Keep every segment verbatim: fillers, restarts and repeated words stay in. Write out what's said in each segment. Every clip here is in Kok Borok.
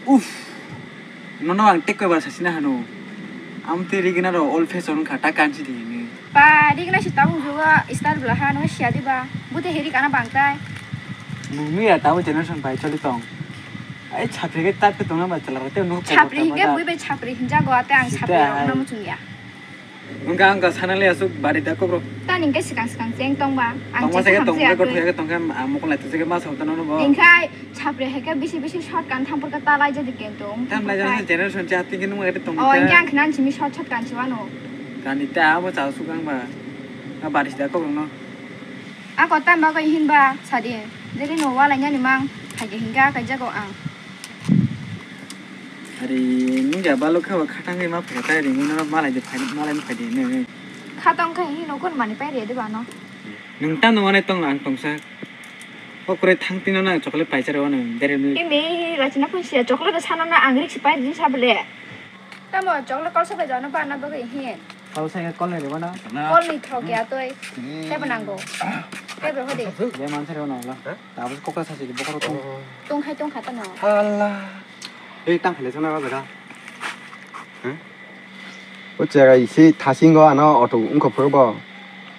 Uff, nono ang tei koibar sasina hano. Amtwi rigina ro old fashion wngkha, ta kansi di hini. Pa, rigina si tabuk jugo style bwla ha, no siya di ba. Bute heri kana bangtai. Bumi ya tabuk generation bai choli tong. Ai chapri ke tat ke tongna ba chala te no. Chapri hinge bui bai chapri hinja go ate ang chapri rok no muchung ya. Wngkha, wngkha, sana le aswk bari da kokrok. Tani hwnkhe swkang swkang cheng tongba, ang tongma cheng se ke tong, hamjak ko twi. Thoi ke tong khe, ah, mokol lai twi se ke ma sa tano no bo. Hwnkhe chapri hai khe bisi bisi short kan thang por khe ta lai jadi ken tong. Tam lai jana generation cha tin ke nung ke tong. Oh, hwnkhe ang khna simi short short kan chiwano. Kani ta abo cha swkang ba. A bari da kokrok no. Ako tam bagwi hinba sadi. Jeri no walai nani mang. Hai khe hwnkhe a kai jago ang. Ari, nungya balok khe bo khatang khe ma phai ta ring no malai de phai, malai ni phai de ne. Khatang khe hino kon mani pai re de ba no. Nung ta no wane tong ang tongsa. O kore thang tino na chocolate pai charo no dere ni. Imi rachina phun sia chocolate sano na ang rik si pai rin sa bele. Tamo chocolate kol sa bai jano ba na bagwi hin. Kol sa kol ni rwmano. Kol ni thok ya toi. Hmm. Tebo nango. Tebo hodi. Be man sa rwmano la. Tabuk kokra sa si bokoro tong. Tong hai tong kha tano. Hala. Ei tang phele sana ba jaga. Huh? O jaga isi thasingo ano auto wngkha phuru bo.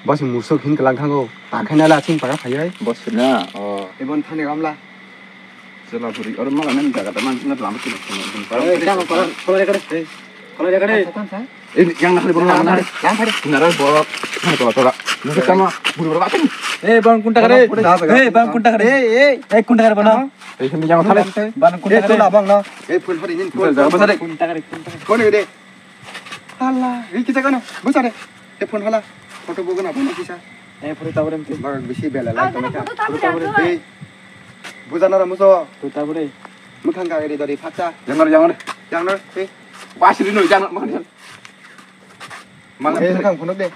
Bo se musuk hin kelang thango. Ta khaina la sing para phayai. Bo se na. Oh. Ebon thani gamla. Chwla bwrwi oro ma nang jaga da man na lama kino kino. Ei, tamo kolor, kolor ekare. Kolor ekare. Tamo sa. Ei, yang nahali borok nang nahali. Yang phari. Nara borok. Nang tola tola. Nang tamo bwrwi borok atun. Ei, bang kunta kare. Ei, bang kunta kare. Ei, ei. Ei, kunta kare bana. Ei, sini yang thale. Bang kunta kare. Ei, tola bang na. Ei, phun phari nin. Jaga basa de. Kunta kare, kunta kare. Kon de. Hala, ri kisa kano, busa de. E phone hala, photo bo gana phone kisa. E photo tabure mti. Bang bisi bela lai tong kha. Photo tabure. Ei, busa na ramuso. Photo tabure. Mukhang ka ri dori phaksa. Jangar, jangar. Jangar, ei. Basi ri no jangar mo. Mana ei phone, mukhang phone de.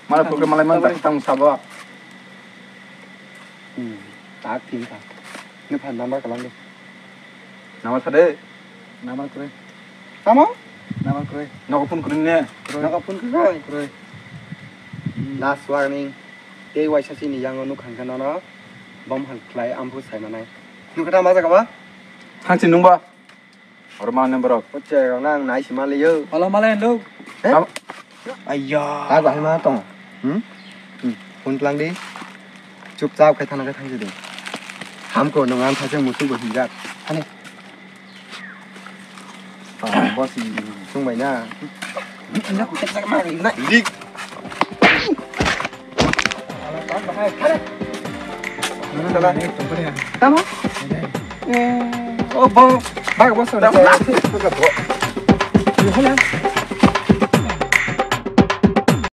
Mana phone malai man tak tang sabo. Hmm, tak tin ka. Ne phan number kalang de. Number sa de. Number kre. Tamo? Number kre. Nogo phone kre ne. Nogo phone kre. Kre. Last warning. Tei waisa chini yango nuk hangkha nono. Bom hal khlai ambu sai manai. Nuk kha ma jaga ba? Thang chin nung ba. Oro ma number rok. Oche rok nang nai si ma liyo. Olo ma lai nuk. Eh? Ayya. Ta bahai ma tong. Hmm? Hmm. Phone tlang di. Chupchap khai thana khai thang di. Hamko nung ang thajak musuk bo hinjak. Ani. Ah, boss. Sung bai na. Dik. Tamo? Eh, oh, bo, bag boss. Tamo?